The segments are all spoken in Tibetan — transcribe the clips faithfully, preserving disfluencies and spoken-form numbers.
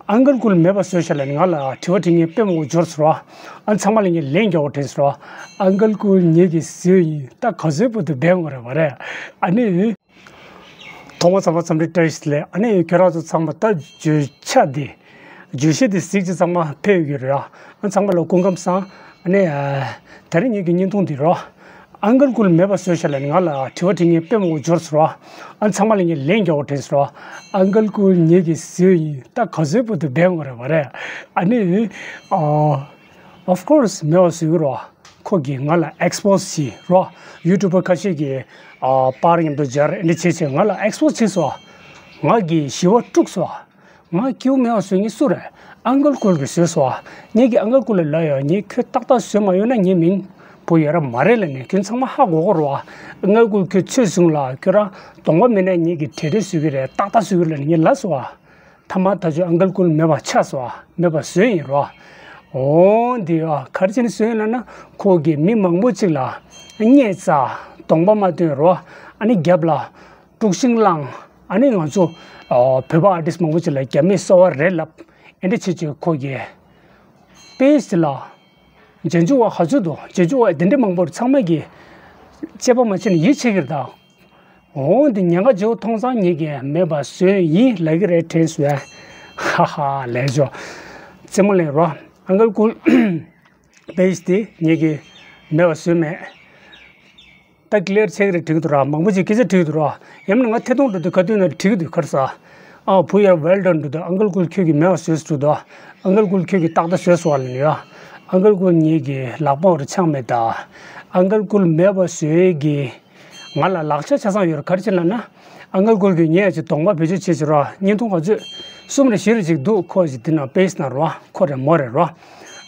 ཨང་ཀལ་ཀུལ་མེད་པ་བཟོས་ཤག་ལབ་ནས་ང་ལ་དྲི་བ་དྲི་མཁན་དཔེ་མང་པོ་འབྱོར་སོང་ར། ཨ་ཚང་མ་ལ་ངས་ལན་རྒྱག་དགོས་དྲན་སོང་ར། ཨང་ཀལ་ཀུལ་ངེད་ཀྱིས་བཟོས་ཡིན། ད་ག་ཚོད་བར་དུ་འབད་དགོས་རེད་བ་རེད། ཨ་ནི། ཐོག་མ་ཚང་མ་འཚམས་འདྲི་བཀྲ་ཤིས་བདེ་ལེགས། ཨ་ནི་ཁྱོད་རང་ཚོ་ཚང་མ་ད་བརྗོད་བྱ་འདི། བརྗོད་གཞི་འདི་གཟིགས་ཀྱི་ཚང་མ་ཕེབས་ཡོད་ཀྱི་རེད་ཨ། ཨ་ཚང་མ་ལ་སྐུ་ཁམས་བཟང་། ཨ་ནི། ད་རིང་ངེད་ཀྱི་བརྙན་ཐུང་འདི་རོ། ཨང་ཀལ་ཀུལ་མེད་པ་བཟོས་ཤག་ལབ་ནས་ང་ལ་དྲི་བ་དྲི་མཁན་དཔེ་མང་པོ་འབྱོར་སོང་ར། ཨ་ཚང་མ་ལ་ངས་ལན་རྒྱག་དགོས་དྲན་སོང་ར། ཨང་ཀལ་ཀུལ་ངེད་ཀྱིས་བཟོས་ཡིན། ད་ག་ཚོད་བར་དུ་འབད་དགོས་རེད་བ་རེད། ཨ་ནི། ཨ། Of course མེད་པ་བཟོས་ཀྱི་རོ། ཁོ་གིས་ང་ལ་ཨེགས་པོ་སི་བྱས་རོ། ཡུ་ཊུབ་པར་ཁ་ཤས་ཀྱིས་ཨ་པར་མཉམ་དུ་སྦྱར་ཨེ་འདྲ་བྱས་བྱས་ང་ལ་ཨེགས་པོ་སི་བྱས་སོང་། ང་གིས་ཞི་བ་དཀྲུགས་སོང་། ང་སྐྱིད་པོ་མེད་པ་བཟོ་མཁན་སུ་རེད། ཨང་ཀལ་ཀུལ་གྱིས་བཟོས་སོང་། ངེད་ཀྱིས་ཨང་ཀལ་ཀུལ་ལ་ལབ་ཡོད། ངས་ཁྱོད་ཏག་ཏག་བཟོས་མ་ཡོང་ན་ངའི་མིང་པོ་ཡོད་ར་མ་རེད་ལབ་ནས། ཁྱོད་ཚང་མ་ཧ་གོ་གོ་རོ། ཨང་ཀལ་ཀུལ་ཁྱོད་ཚོས་བཟུང་ལ། ཁྱོད་རང་གདོང་པ་མེད་ན་ངེད་ཀྱིས་བྲེལ་བྲེལ་བཟོ་གི་རེད། ཏག་ཏག་བཟོ་གི་རེད་ལབ་ནས་ངས་ལབ་སོང་བ། ཐ་མ་ད་ཆོས་ཨང་ཀལ་ཀུལ་མེད་པ་ཆགས་སོང་བ། མེད་པ་བཟོས་ཡིན་རོ། འོ་འདི་ཨ་ག་རེ་བྱས་ནས་བཟོས་ཡིན་ལབ་ན། ཁོ་གིས་མི་མང་པོ་ཅིག་ལ་བརྙས་བཙགས་གདོང་པ་མ་སྟོན་རོ། ཨ་ནི་རྒྱབ་ལ་དཀྲུག་ཤིང་བསླངས། ཨ་ནི་ང་ཚོ་ཨ་བོད་པ་ཨར་ཊིསི་མང་པོ་ཅིག་ལ་རྒྱབ་མི་གསོ་བ་རེད་ལབ། ཨེ་འདྲ་བྱེད་བྱེད་ཁོ་གིས་པེ་ཇི་དེ་ལ་རྗེས་འཇུག་པ་ག་ཚོད་འདུག་རྗེས་འཇུག་པ་དེ་འདྲ་མང་པོར་ཚང་མ་གིས་དཔྱད་པ་མ་བྱས་ནས་ཡིད་ཆེས་ཀྱི་རེད་ད། འོ་འདི་ཉེན་ཁ་བརྗེ་པོ་མཐོང་ཙང་ངེད་ཀྱིས་མེད་པ་བཟོས་ཡིན་ལབ་ཀྱི་རེད་དྲན་སོང་། ཧ་ཧ་ལས་ཆོག་རྩེད་མོ་ལེན་རོ། ཨང་ཀལ་ཀུལ་པེ་ཇི་དེ་ངེད་ཀྱིས་མེད་པ་བཟོས་མེད། ད་ཀི་ལི་ཡར་ཆགས་ཀྱི་རེད་དྲན་གྱི་འདུག་ར། མང་པོ་ཅིག་སྐད་ཆ་དྲིས་འདུག་ར། ཡང་ན་ང་ཐད་གཏོང་འགྲོ་དུས་ག་དུས་ན་དྲི་གི་འདུག་ག་རེ་ཟ། ཨ་བུ་ཡ་ཝེལ་ཌོན་འགྲོ་དུས། ཨང་ཀལ་ཀུལ་ཁྱོད་ཀྱིས་མེད་པ་བཟོས་འགྲོ་དུས། ཨང་ཀལ་ཀུལ་ཁྱོད་ཀྱིས་ཏག་ཏག་བཟོས་སོང་བ་ལབ་ནས་ཡ། ཨང་ཀལ་ཀུལ་ངེད་ཀྱི་ལག་པ་བར་འཆང་མེད་ད། ཨང་ཀལ་ཀུལ་མེད་པ་བཟོས་ཀྱི་ང་ལ་ལག་ཆ་ཆ་ཚང་ཡོད་རེད། ག་རེ་བྱས་ལབ་ན། ཨང་ཀལ་ཀུལ་གྱིས་ངས་ཅིག་གདོང་པ་བེད་སྤྱོད་བྱེད་ཅིག་ར། བརྙན་ཐུང་ག་ཚོད་གསུམ་རེ་བཞི་རེ་ཅིག་འདུག་ཁོ་ཅིག་འདི་ན་པེ་ཇི་ན་རོ། ཁོ་རེད་མོ་རེད་རོ།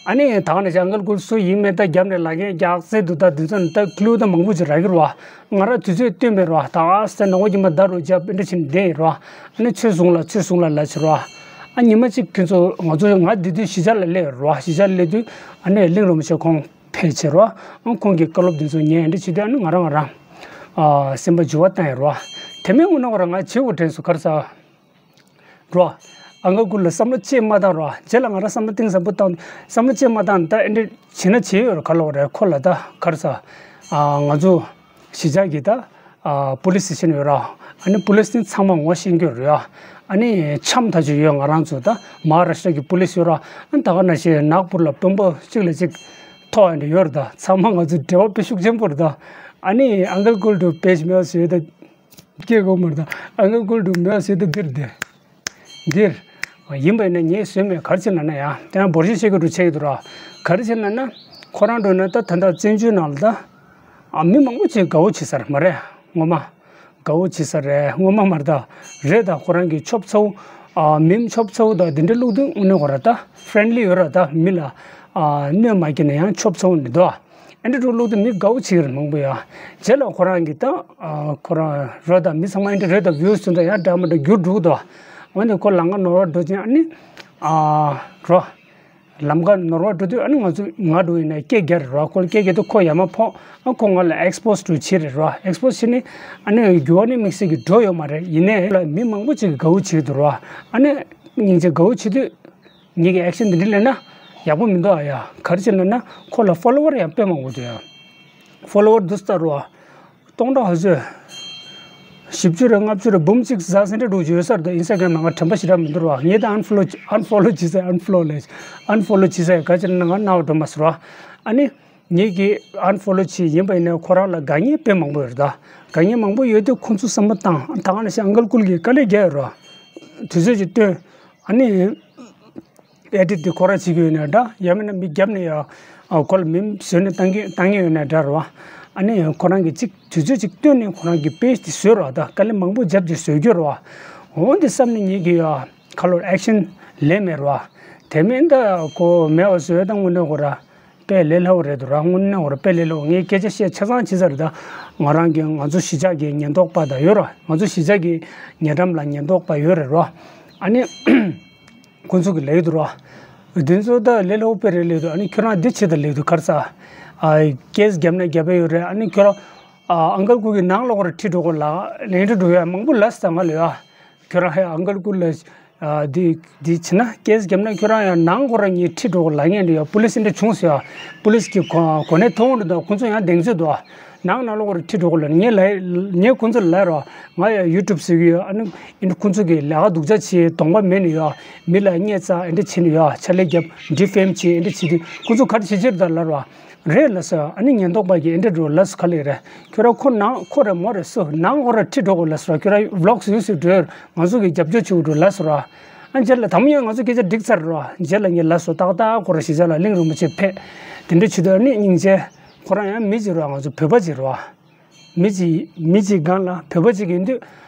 ཨ་ནི་ད་ག་ནང་བཞིན་ཨང་ཀལ་ཀུལ་སུ་ཡིན་མིན་ད་རྒྱབ་ནས་ལབ་མཁན་རྒྱག་ཚད་འདུག་ད་འདི་ཚོ་ནི་ད་ཀླུ་ད་མང་པོ་ཅིག་རག་གི་རེད་བ། ང་རང་དུས་ཚོད་བཏོན་མེད་རེད་བ། ད་ཨ་སེ་ནང་པ་གྱི་མ་ད་རུ་རྒྱབ་འདྲ་ཕྱིན་བསྡད་ཡོད་རེད་བ། ཨ་ནི་ཚོད་བཟུང་ལ་ཚོད་བཟུང་ལ་ལབ་ཕྱིར་རོ། ཨ་ཉི་མ་གཅིག་ཁྱོད་ཚོ་ང་ཚོ་ང་འདི་དུས་གཞིས་ཆགས་ལ་སླེབས་ཡོད་རེད་བ། གཞིས་ཆགས་ལ་སླེབས་དུས་ཨ་ནི་གླིང་རིན་པོ་ཆེ་ཁོང་ཕེབས་བྱས་རོ། ཨ་ཁོང་གི་བཀའ་སློབ་འདི་ཚོ་ཉན་འདྲ་བྱེད་དུས་ཨ་ནི་ང་རང་ང་རང་ཨ་སེམས་པ་འགྱུར་བ་བཏང་ཡོད་རེད་བ། དེ་མིན་དངོས་གནས་ཁོ་རང་ང་བྱེད་དགོས་དྲན་སོང་། ག་རེ་ཟ། རོ། ཨང་ཀལ་ཀུལ་ལ་བསམ་བློ་ཅིག་མ་བཏང་རོ། རྗེས་ལ་ང་རང་བསམ་བློ་གཏིང་ཟབ་པོ་བཏང་། བསམ་བློ་ཅིག་མ་བཏང་ད་ཨེ་འདྲ་བྱེད་ན་བྱེད་ཡོད་རེད། ག་ལབ་རེད། ཁོ་ལ་ད་ག་རེ་ཟ། ཨ་ང་ཚོ་གཞིས་ཆགས་ཀྱི་ད་ཨ་པུ་ལི་སི་སི་ཊེ་ཤན་ཡོད་ར། ཨ་ནི་པུ་ལི་སི་དེ་ཚང་མ་ངོ་ཤེས་ཀྱི་རེད་ཨ། ཨ་ནི་འཆམ་ཐག་ཆོད་ཡོད། ང་རང་ཚོ་ད་མ་ཧཱ་རཱ་ཤི་ཊ་གི་པུ་ལི་སི་ཡོད་ར། ཨ་ནི་ད་ག་ནང་བཞིན་ནག་པུར་ལ་དཔོན་པོ་གཅིག་ལ་གཅིག་ཐོག་ཨེ་འདྲ་ཡོད་རེད། ད་ཚང་མ་ང་ཚོ་འབྲེལ་བ་དཔེ་ཤུགས་ཆེན་པོ་རེད། ད་ཨ་ནི་ཨང་ཀལ་ཀུལ་དུ་པེ་ཇི་མེད་པ་བཟོས་ད། སྐད་གོ་མར་དང་ཨང་ཀལ་ཀུལ་དུ་མེད་ཟེར་དུ་འདིར་བསྡད། འདིར། ཡིན་པ་ཡིན་ན་ངས་བཟོས་མེད། ག་རེ་བྱས་ན་ན་ཡ། དེ་ཡང་འབོར་ཆེན་བཤད་ཀྱི་འདུག་བྱས་ཀྱི་འདུག་ར། ག་རེ་བྱས་ན་ན། ཁོ་རང་འགྲོ་ན་ད་ད་ལྟ་བཙན་བྱོལ་ནང་ལ་ད། ཨ་མི་མང་པོ་ཅིག་དགའ་བོ་བྱེད་ས་རེད་མ་རེད། ངོ་མ། དགའ་བོ་བྱེད་ས་རེད། ངོ་མ་མ་རེད་ད། རེད་ད། ཁོ་རང་གི་ཆོབ་ཚ་བོ། ཨ་མིམ་ཆོབ་ཚ་བོ་ད་འདི་འདྲ་བླུག་དུས་དངོས་གནས་ཁོ་ར་ད་ཧྥི་རེན་ལི་ཡོད་ར། ད་མི་ལ་ཨ་གནོད་མ་སྐྱེལ་ན་ཡང་ཆོབ་ཚ་བོ་འདི་འདུག་ཨ། ཨེ་འདྲ་འགྲོ་ལུགས་དེ་མི་དགའ་བོ་བྱེད་ཀྱི་རེད་མང་པོ་ཡ། རྗེས་ལ་ཁོ་རང་གིས་ད་ཨ་ཁོ་རང་རོ་ད་མི་ཚང་མ་ཨེ་འདྲ་རེད་ད། བིའུ་སུ་འདྲ་ཡང་འདྲ་མི་འདྲ་འགྱུར་འགྲོ་གི་འདུག་འོན་ཏེ་ཁོ་ལམ་ཁ་ནོར་བ་འགྲོ་ཅིང་ཨ་ནི་ཨ་རོ། ལམ་ཁ་ནོར་བ་འགྲོ་དུས་ཨ་ནི་ང་ཚོ་ང་འགྲོ་ཡིན་ན་སྐད་རྒྱག་རེད་རོ། ཁོ་ལ་སྐད་རྒྱག་དུས་ཁོ་ཡ་མ་ཕོག་ཨ་ཁོ་ང་ལ་ཨེགས་པོ་སི་འགྲོ་བྱེད་རེད་རོ། ཨེགས་པོ་སི་བྱེད་ནི་ཨ་ནི་འགྱུར་བ་ནི་དམིགས་བསལ་གྱི་འགྲོ་ཡོད་མ་རེད། ཡིན་ནའི་ལ་མི་མང་པོ་ཅིག་གིས་དགའ་བོ་བྱེད་ཀྱི་འདུག་རོ། ཨ་ནི་སྙིང་རྗེ་དགའ་བོ་བྱེད་དུས། ངེད་ཀྱིས་ཨེག་ཤན་འདི་འདྲ་ལེན་ན་ཡག་པོ་མི་འདུག་ཨ་ཡ། ག་རེ་བྱས་ན་ན་ཁོ་ལ་ཕོ་ལོ་ཝར་ཡང་དཔེ་མང་པོ་འདུག་ཡ། ཕོ་ལོ་ཝར་འདུག་སྟེར་བ། སྟོང་ཕྲག་ཧ་ཟོས། བཞི་བཅུ་རེ་ལྔ་བཅུ་རེ་འབུམ་གཅིག་ཟ་ཟིན་འདྲ་འགྲོ་ཡོད་ས་རེད། ཨིན་སི་ཊ་གྷ་རམ་ནང་ང་དྲན་པ་ཞེ་དྲག་མི་འདུག་ར། ངས་ད་ཨན་ཕོ་ལོ་ཨན་ཕོ་ལོ་བྱེད་ས། ཨན་ཕོ་ལོ་ལས་ཨན་ཕོ་ལོ་བྱེད་ས་ཡ། ག་རེ་བྱས་ན་ང་རྣ་བ་འགྲོ་མ་སོང་ར། ཨ་ནི་ངེད་ཀྱིས་ཨན་ཕོ་ལོ་བྱས་ཡིན་པ་ཡིན་ན་ཁོ་རང་ལ་དགའ་ཉེ་དཔེ་མང་པོ་ཡོད་རེད་ད། དགའ་ཉེ་མང་པོ་ཡོད་དུས་ཁོ་ཚོ་བསམ་བློ་བཏང་། ད་ག་ནང་བཞིན་ཨང་ཀལ་ཀུལ་གྱིས་དཀའ་ལས་རྒྱག་ཡོད་ར། དུས་ཚོད་ཅིག་བཏོན། ཨ་ནི། ཨེ་ཌིཊ་དེ་ཁོ་རང་བྱེད་ཀྱི་ཡོད་ན་འདྲ། ཡང་མིན་ན་མི་རྒྱབ་ནས་ཡ། ཨ་ཁོ་ལ་མིམ་བཟོས་ནས་བཏང་གི་བཏང་གི་ཡོད་ན་འདྲ་ར་བ། ཨ་ནི་ཁོ་རང་གིས་ཅིག་དུས་ཚོད་ཅིག་བཏོན་ནས་ཁོ་རང་གི་པེ་ཇི་དེ་བཟོས་ར། ད་དཀའ་ལས་མང་པོ་བརྒྱབ་ཅིག་བཟོས་རྒྱུ་ར་བ། འོན་ཏེ་བསམ་ནས་ངེད་ཀྱིས་ཡ་ཁ་ལོར་ཨེག་ཤན་ལེན་མེད་ར་བ། དེ་མིན་ད་ཁོ་མེད་པ་བཟོས་ད་དངོས་གནས་ཁོ་ར་དཔེ་ལས་སླ་བོ་རེད་འདུག་ར། དངོས་གནས་ཁོ་ར་དཔེ་ལས་སླ་བོ། ངས་སྐད་ཆ་བཤད་ཆ་ཚང་བྱེད་ས་རེད་ད། ང་རང་གི་ང་ཚོ་གཞིས་ཆགས་ཀྱི་ཉེན་རྟོག་པ་དང་ཡོད་ར། ང་ཚོ་གཞིས་ཆགས་ཀྱི་ཉེ་འགྲམ་ལ་ཉེན་རྟོག་པ་ཡོད་རེད་ར། ཨ་ནི། ཁོང་ཚོ་གིས་ལབ་ཀྱི་འདུག་ར། འདི་ཚོ་ད་ལས་སླ་པོ་དཔེ་རེད་ལབ་ཀྱི་འདུག་ཨ་ནི་ཁྱོད་རང་འདི་བྱེད་དང་ལབ་ཀྱི་འདུག་ག་རེ་ཟ། ཨ་ཀེ་སི་བརྒྱབ་ན་བརྒྱབ་པ་ཡོད་རེད། ཨ་ནི་ཁྱོད་རང་ཨ་ཨང་ཀལ་ཀུལ་གྱི་ནང་ལོགས་ལ་ཁྲིད་འགྲོ་དགོས་ལ་ལེན་འགྲོ་འགྲོ་ཡ་མང་པོ་ལབ་སོང་ང་ལབ་ཡ། ཁྱོད་རང་ཧེ་ཨང་ཀལ་ཀུལ་ལ་ ཨ་འདི་འདི་བྱས་ན་སྐད་ཆ་བརྒྱབ་ན་ཁྱོད་རང་ཡང་ནང་ཁོ་རང་ཉིད་ཁྲིད་འགྲོ་དགོས་ལབ་མཁན་འདྲ་ཡོད། པུ་ལིས་འདྲ་བྱུང་ཟེར་ཡ། པུ་ལིས་ཀྱི་གོ་གོ་གནས་མཐོ་བོ་འདྲ་འདུག་ཁོང་ཚོ་ཡང་གདེང་ཚོད་འདུག་ནང་ནང་ལོགས་ཁོ་རང་ཁྲིད་འགྲོ་དགོས་ལབ། ངས་ལབ་ངས་ཁོང་ཚོ་ལ་ལབ་རོགས། ང་ཡང་ཡུ་ཊུབ་ཟེར་གྱི་ཡོད། ཨ་ནི་ཨེ་འདྲ་ཁོང་ཚོ་གིས་ལས་ཀ་སྡུག་ཅག་བྱེད། གདོང་པ་མེད་ནས་ཡོད། མི་ལ་བརྙས་བཙག་ཨེ་འདྲ་བྱེད་ནས་ཡོད། ཕྱག་ལས་རྒྱབ། ཌི་ཕེམ་བྱེད། ཨེ་འདྲ་བྱེད་དུས་ཁོང་ཚོ་ག་རེ་བྱེད་ཀྱི་རེད་ད་ལབ་རོགས། རེད་ལབ་སོང་། ཨ་ནི་ཉེན་རྟོག་པ་གིས་ཨེ་འདྲ་འགྲོ་ལབ་སོང་། ག་ལེར་རེད། ཁྱོད་རང་ཁོ་ནང་ཁོ་རེད་མོ་རེད་སུ་ནང་ཁོ་རང་ཁྲིད་འགྲོ་དགོས་ལབ་སོང་། ཁྱོད་རང་ཝི་ལོག་བཟོས་བཟོས་འགྲོ་ང་ཚོ་གིས་རྒྱབ་སྐྱོར་བྱེད་དགོས་འགྲོ་ལབ་སོང་ར། ཨ་རྗེས་ལ་དང་པོ་ཡང་ང་ཚོ་སྐད་ཆ་འགྲིག་ཚར་ར། རྗེས་ལ་ངས་ལབ་སོང་། ཏག་ཏག་ཁོ་རང་གཞིས་ཆགས་ལ་གླིང་རིན་པོ་ཆེ་ཕེབས། དེ་འདྲ་བྱེད་དུས་ཨ་ནི་སྙིང་རྗེ། ཁོ་རང་ཡང་མི་གཅིག་ར། ང་ཚོ་བོད་པ་གཅིག་ར། མི་གཅིག་མི་གཅིག་སྒང་ལ་བོད་པ་གཅིག་ཡིན་དུས་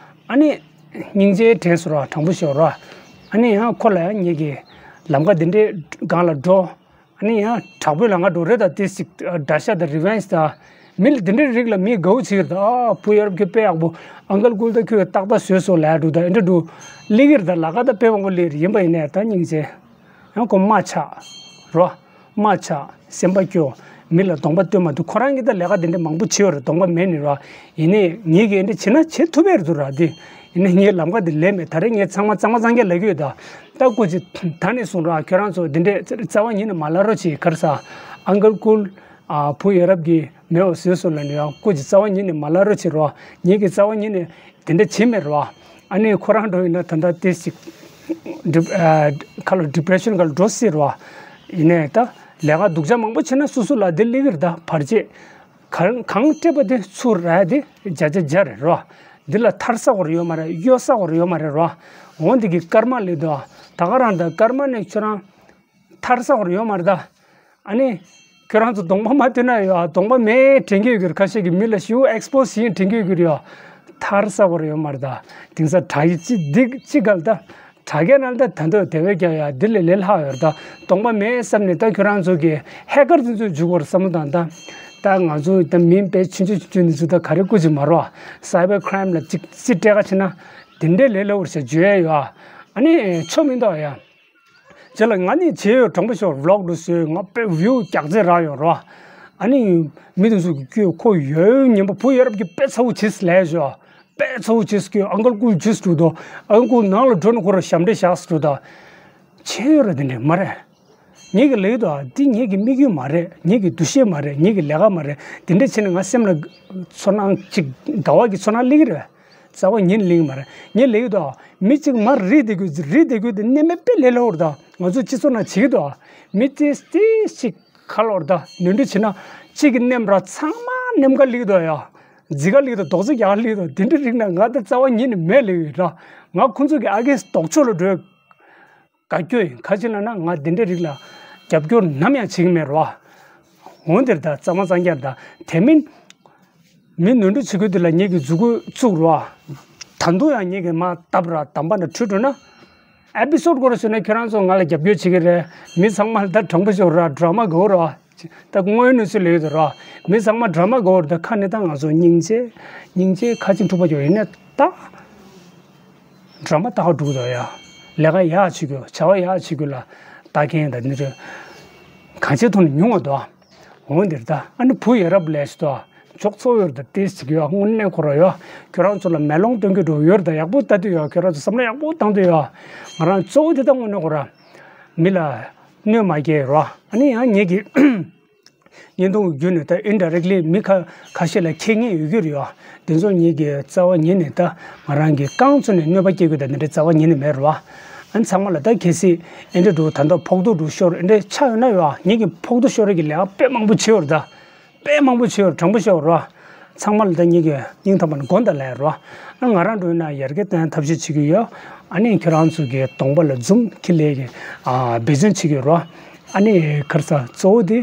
ཨ་ནི་སྙིང་རྗེ་དྲན་སོང་ར། དྲང་པོ་ཤོད་ར། ཨ་ནི་ཡང་ཁོ་ལ་ཡང་ངེད་ཀྱིས་ལམ་ཁ་འདི་འདྲའི་སྒང་ལ་འགྲོ། ཨ་ནི་ཡང་དྲག་པོའི་ལམ་ཁ་འགྲོ་རེད་ད། དེ་ཞིག་དགྲ་ཤ་དང་རི་ཝེན་ཇི་དང་། མི་ལ་འདི་འདྲའི་རིགས་ལ་མི་དགའ་བོ་བྱེད་ཀྱི་རེད་ད། ཨ་བུ་ཡ་རབས་ཁྱོད་དཔེ་ཡག་པོ། ཨང་ཀལ་ཀུལ་ད་ཁྱོད་ཏག་ཏག་བཟོས་སོང་ལབ་འགྲོ་ད། ཨེ་འདྲ་འགྲོ་སླེབས་ཀྱི་རེད་ད། ལམ་ཁ་ད་དཔེ་མང་པོ་སླེབས་རེད། ཡིན་པ་ཡིན་ནའི་ད་སྙིང་རྗེ། ཡང་ཁོ་དམག་ཆགས་རོ། དམག་ཆགས། སེམས་པ་སྐྱོ། མི་ལ་གདོང་པ་སྟོན་མ་ཐུབ། ཁོ་རང་གིས་ད་ལས་ཀ་འདི་འདྲ་མང་པོ་བྱས་ཡོད་རེད། གདོང་པ་མེད་ནས་རོ། ཡིན་ནའི་ངེད་ཀྱིས་འདི་འདྲ་བྱེད་ན་བྱེད་ཐུབ་པ་རེད་འདུག་ར། འདི་ཡིན་ནའི་ངའི་ལམ་ཁ་འདི་ལེགས་མེད། ད་རེས་ངས་ཚང་མ་གཙང་མ་གཙང་རྐྱང་ལབ་ཀྱི་ཡོད་ད། ད་སྐུ་མཁྱེན། ད་ནས་བཟུང་ར་ཁྱོད་རང་ཚོ་འདི་འདྲ་རྩ་བ་ཉིད་ནས་མ་ལབ་རོགས་བྱེད། ག་རེ་ཟ། ཨང་ཀལ་ཀུལ། ཨ་བུ་ཡ་རབས་ཀྱིས་མེད་པ་བཟོས་སོང་ལབ་ནས་ཡང་སྐུ་མཁྱེན་རྩ་བ་ཉིད་ནས་མ་ལབ་རོགས་བྱེད་རོ། ངེད་ཀྱིས་རྩ་བ་ཉིད་ནས་དེ་འདྲ་བྱེད་མེད་རོ། ཨ་ནི་ཁོ་རང་འགྲོ་ཡིན་ན་ད་ལྟ་ཏོག་ཙམ་ཌི་ཨ་ཁ་ལོ་ཌི་པི་རེ་ཤན་སྒང་ལ་འགྲོ་སྲིད་རོ། ཡིན་ནའི་ད་ལས་ཀ་སྡུག་ཅག་མང་པོ་བྱས་ན་སོ་སོ་ལ་དེ་སླེབས་ཀྱི་རེད་ད། བར་ཆད། གང་གང་སྤྲད་པ་དེ་ཚུར་རག་དེ་བརྒྱ་ཆ་བརྒྱ་རེད་རོ། འདི་ལ་ཐར་ས་སྐོར་ཡོད་མ་རེད། གཡོལ་ས་སྐོར་ཡོད་མ་རེད་རོ། འོ་འདི་གི་ཀརྨ་ལས་དོ། ད་ག་རང་ད་ཀརྨ་ནས་ཁྱོད་རང་ཐར་ས་སྐོར་ཡོད་མ་རེད་ད། ཨ་ནི། ཁྱོད་རང་ཚོ་གདོང་པ་མ་སྟོན་ན་ཡོད། གདོང་པ་མེད་དྲན་གྱི་ཡོད་ཀྱི་རེད། ཁ་ཤས་ཀྱིས་མི་ལ་ཞེ་པོ་ཨེག་སི་པོ་སི་བྱེད་དྲན་གྱི་ཡོད་ཀྱི་རེད་ཡ། ཐར་ས་སྐོར་ཡོད་མ་རེད་ད། དེང་སང་དྲ་ཡི་ཅི་འདི་ཅི་ག་ལ་ད། དྲ་རྒྱ་ནང་ད་ད་འདོད་དེ་བས་ཀྱང་ཡ་འདི་ལས་ལས་ལྷག་ཡོད་རེད་ད། གདོང་པ་མེད་བསམ་ནས་ད་ཁྱོད་རང་ཚོ་གི་ཧེ་ཀར་དེ་ཚོ་འཇུག་དགོས་རེད་བསམ་བློ་བཏང་ད། ད་ང་ཚོ་ད་མི་དཔེ་ཆུང་ཆུང་ཆུང་ཆུང་འདི་ཚོ་ད་ག་རེ་སྐུ་མཁྱེན་མ་རོ། སའི་བར་ཁྲའིམ་ལ་ཅིག་ཅི་སྤྲད་ག་བྱེད་ན། དེ་འདྲའི་ལས་སླ་པོ་ཞིག་བརྗོད་ཡ་ཡོད་ཨ། ཨ་ནི་ཆོ་མི་འདུག་ཡ། རྗེས་ལ་ང་ནི་བྱས་ཡོད། དྲང་པོ་ཤོད། ཝི་ལོག་འདྲ་བཟོས། ང་དཔེ་བིའུ་རྒྱག་རྩེ་རག་ཡོད་རོ། ཨ་ནི་མི་དེ་ཚོ་གིས་ཁོ་ཡོད་ངན་པ་བུ་ཡ་རབས་ཀྱིས་དཔེ་ཚ་བོ་བྱེད་ལས་ཞོ། དཔེ་ཚ་བོ་བྱེད་ཀྱི་ཨང་ཀལ་ཀུལ་བྱེད་འགྲོ་དོ། ཨང་ཀལ་ནང་ལ་འགྲོ་ན་ཁོ་ར་ཞབས་འདྲེན་བཞག་འགྲོ་དོ། བྱས་ཡོད་ར་དེ་འདྲ་མ་རེད། ངེད་ཀྱི་ལས་དོ། འདི་ངེད་ཀྱི་དམིགས་ཡུལ་མ་རེད། ངེད་ཀྱི་འདུ་ཤེས་མ་རེད། ངེད་ཀྱི་ལས་ཀ་མ་རེད། དེ་འདྲ་བྱས་ན་ང་སེམས་ལ་ཚོར་སྣང་ཅིག་དགའ་བ་གི་ཚོར་སྣང་སླེབས་ཀྱི་རེད། རྩ་བ་ཉིད་ནས་ལེན་གྱི་མ་རེད། ངས་ལབ་ཀྱི་འདུག་མི་གཅིག་མར་རིལ་བསྡད་དགོས། རིལ་བསྡད་དགོས་དེ་གནས་མེད་དཔེ་ལས་སླ་པོ་རེད་ད། ང་ཚོ་སྤྱི་ཚོགས་ནང་བྱེད་ཀྱི་འདུག་མི་ཏིས་ཏིས་ཞིག་ཁ་ལོ་རེད་ད། ནོར་འཁྲུལ་བྱེད་ན་གཅིག་གི་མནན་ར་ཚང་མ་མནན་ཀ་སླེབས་ཀྱི་འདུག་ཡ། རྫི་ཀ་སླེབས་ཀྱི་འདུག་རྡོག་རྫི་རྒྱག་སླེབས་ཀྱི་འདུག་དེ་འདྲ་རིགས་ན་ང་ད་རྩ་བ་ཉིད་ནས་མེད་ལབ་ཀྱི་ཡོད་ར། ང་ཁོང་ཚོ་གི་ཨ་གེན་སི་ལྡོག་ཕྱོགས་ལ་འགྲོ། དགའ་སྐྱོ་ཡིན། ག་ཅི་ལབ་ན་ང་འདི་འདྲ་རིགས་ལ་རྒྱབ་སྐྱོར་ནམ་ཡང་བྱེད་ཀྱི་མེད་རོ། འོན་ཏེ་ད་གཙང་མ་གཙང་རྐྱང་ད། དེ་མིན། མི་ནོར་འཁྲུལ་བྱེད་ཁུལ་དེ་ལ་ངེད་ཀྱིས་མཛུབ་གུ་བཙུགས་རོ། ད་དུང་ཡང་ངེད་ཀྱིས་མར་བརྡབ་ར། དམ་པ་ན་བྲོས་འགྲོ་ན། ཨེ་པི་སོ་ཌི་སྐོར་ཞུས་ན་ཁྱོད་རང་ཚོ་ང་ལ་རྒྱབ་སྐྱོར་བྱེད་ཀྱི་རེད། མི་ཚང་མ་ལ་ད་དྲང་པོ་ཤོད་ར། ཌ་ར་མ་དགོས་ར། ད་དངོས་ཡོད་གནས་ཚུལ་ལས་ཡོད་དོ་ར། མི་ཚང་མ་ཌ་ར་མ་དགོས་ར། ད་ཁ་ནས་ད་ང་ཚོ་སྙིང་རྗེ། སྙིང་རྗེ་ཁ་ཅིག་འཁྲུག་པ་ཡོད་ཡིན་ན་ད། ཌ་ར་མ་ལྟ་ག་འགྲོ་གི་འདུག་ཡ། ལས་ཀ་ཡག་བྱེད་དགོས། བྱ་བ་ཡག་བྱེད་དགོས་ལ། ལྟ་མཁན་དང་འདི་འདྲ་གང་ཅིའི་ཐོག་ནས་ཉུང་བ་འདུག་འོ་འདིར་ད་ཨ་ནི་བུ་ཡ་རབས་ལས་ཤི་དོ། འཇོག་ཚོགས་ཡོད་རེད་ད། ཏིས་ཅིག་ཡོད། དངོས་གནས་ཁོ་ར་ཡོད། ཁྱོད་རང་ཚོ་ལ་མེ་ལོང་སྟོན་གྱི་འགྲོ་ཡོད་རེད་ད། ཡག་པོ་ལྟ་དུས་ཡོད། ཁྱོད་རང་ཚོ་བསམ་བློ་ཡག་པོ་བཏང་དུས་ཡོད། ང་རང་གཙོ་བོ་དེ་ད་དངོས་གནས་ཁོ་ར་མི་ལ་གནོད་མ་སྐྱེལ་རོགས། ཨ་ནི་ཡང་ངེད་ཀྱི་བརྙན་ཐུང་བརྒྱུད་ནས་ད་ཨིན་ཌ་རེག་ལི་མི་ཁ་ཁ་ཤས་ལ་ཁེགས་ངེས་ཡོད་ཀྱི་རེད་ཡ། དེ་ཚོ་ངེད་ཀྱིས་རྩ་བ་ཉིད་ནས་ད་ང་རང་གི་རྐང་བཙུགས་ནས་གནོད་པ་སྐྱེལ་དགོས་ད་འདི་འདྲ་རྩ་བ་ཉིད་ནས་མེད་རེད་བ། ཨ་ནི་ཚང་མ་ལ་ད་གལ་སྲིད་ཨེ་འདྲ་འགྲོ་ད་ལྟ་ཕོག་ཐུག་འགྲོ་ཤོར་ཨེ་འདྲ་ཆགས་ཡོད་ན་ཡ། ངེད་ཀྱིས་ཕོག་ཐུག་ཤོར་རེ་གི་ལས་ཀ་དཔེ་མང་པོ་བྱེད་ཡོད་རེད་ད། དཔེ་མང་པོ་བྱེད་ཡོད་རེད། དྲང་པོ་བཤད་རོགས། ཚང་མ་ལ་ད་ངེད་ཀྱིས་སྙིང་ཐག་པ་ནས་དགོངས་དག་ལབ་ཡོད་རེད་བ། ཨ་ང་རང་འགྲོ་ཡིན་ན་ཡར་རྒྱས་གཏོང་ཐབས་ཤེས་བྱེད་ཀྱི་ཡོད། ཨ་ནི་ཁྱོད་རང་ཚོ་གི་གདོང་པ་ལ་འཛུམ་འཁྱེར་ལས་ཀྱི་ཨ་འབད་བརྩོན་བྱེད་ཀྱི་ཡོད་རེད་བ། ཨ་ནི་ཁར་ས་གཙོ་བོ་དེ།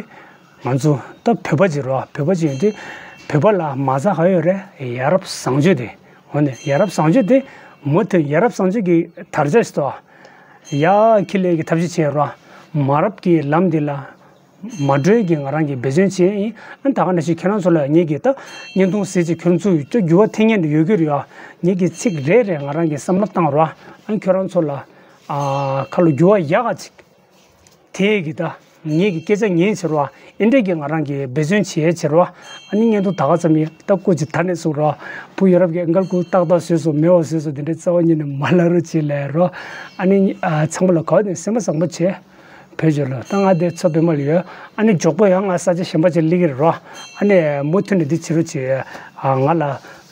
ང་ཚོ་ད་བོད་པ་ཅིག་རེད་བ། བོད་པ་ཅིག་ཡིན་དུས་བོད་པ་ལ་མ་རྩ་ག་ཡོད་རེད། ཡ་རབས་བཟང་སྤྱོད་དེ། འོ་ནས་ཡ་རབས་བཟང་སྤྱོད་དེ་མུ་མཐུད་ཡ་རབས་བཟང་སྤྱོད་ཀྱི་དར་ཆ་ཞིག་ཏོ། ཡར་འཁྱེར་ལས་ཀྱི་ཐབས་ཤེས་བྱེད་རོགས། མ་རབས་ཀྱི་ལམ་འདི་ལ་མ་འགྲོ་ཡས་ཀྱི་ང་རང་གིས་འབད་བརྩོན་བྱས་ཡིན། ཨ་ད་ག་ནང་བཞིན་ཁྱེད་རང་ཚོ་ལ་ངེད་ཀྱིས་ད་བརྙན་ཐུང་གཟིགས་བྱས་ཁྱོད་ཚོས་ད་འགྱུར་བ་ཐེབས་མཁན་དེ་ཡོད་ཀྱི་རེད་ཡ། ངེད་ཀྱིས་ཚིག་རེ་རེ་ང་རང་གིས་བསམ་བློ་བཏང་རོགས། ཨ་ཁྱོད་རང་ཚོ་ལ་ཨ་ཁ་ལོ་འགྱུར་བ་ཡག་ག་ཅིག་དེ་གི་ད་ ངེད་ཀྱི་སྐད་ཆ་ཉན་བྱེད་རོགས། ཨེ་འདྲས་ཀྱི་ང་རང་གི་འབད་བརྩོན་བྱེད་བྱེད་རོགས། ཨ་ནི་བརྙན་ཐུང་ད་ག་ཙམ་ཡིན་ད་སྐུ་མཁྱེན་ད་ནས་གཟིགས་རོགས། བུ་ཡ་རབས་ཀྱི་ཨང་ཀལ་སྐུ་ཏག་ཏག་བཟོས་སོང་མེད་པ་བཟོས་སོང་དེ་འདྲས་རྩ་བ་ཉིད་ནས་མ་ལབ་རོགས་བྱེད་ལབ་རོགས། ཨ་ནི་ཨ་ཚང་མ་ལ་གོ་ནས་སེམས་པ་བཟང་པོ་བྱེད། བོད་ཇོ་ལོ་ད་ང་དེ་མཚོ་པདྨ་ལ་ཡོད། ཨ་ནི་མགྱོགས་པོ་ཡང་ང་ས་ཆ་གཞན་པ་ཅིག་སླེབས་ཀྱི་རེད་རོ། ཨ་ནི་མུ་མཐུད་ནས་འདི་བྱེད་རོགས་བྱེད། ཨ་ང་ལ་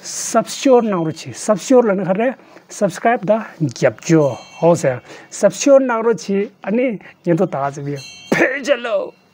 སབ་སྐྱོར་གནང་རོགས་བྱེད། སབ་སྐྱོར་ལབ་ན་ག་རེ། སབ་སི་ཀ་རེབ་དང་རྒྱབ་སྐྱོར་ཨོ་ཟེར། སབ་སྐྱོར་གནང་རོགས་བྱེད། ཨ་ནི་བརྙན་ཐུང་ད་ག་ཙམ་ཡོད། བོད་ཇོ་ལོ།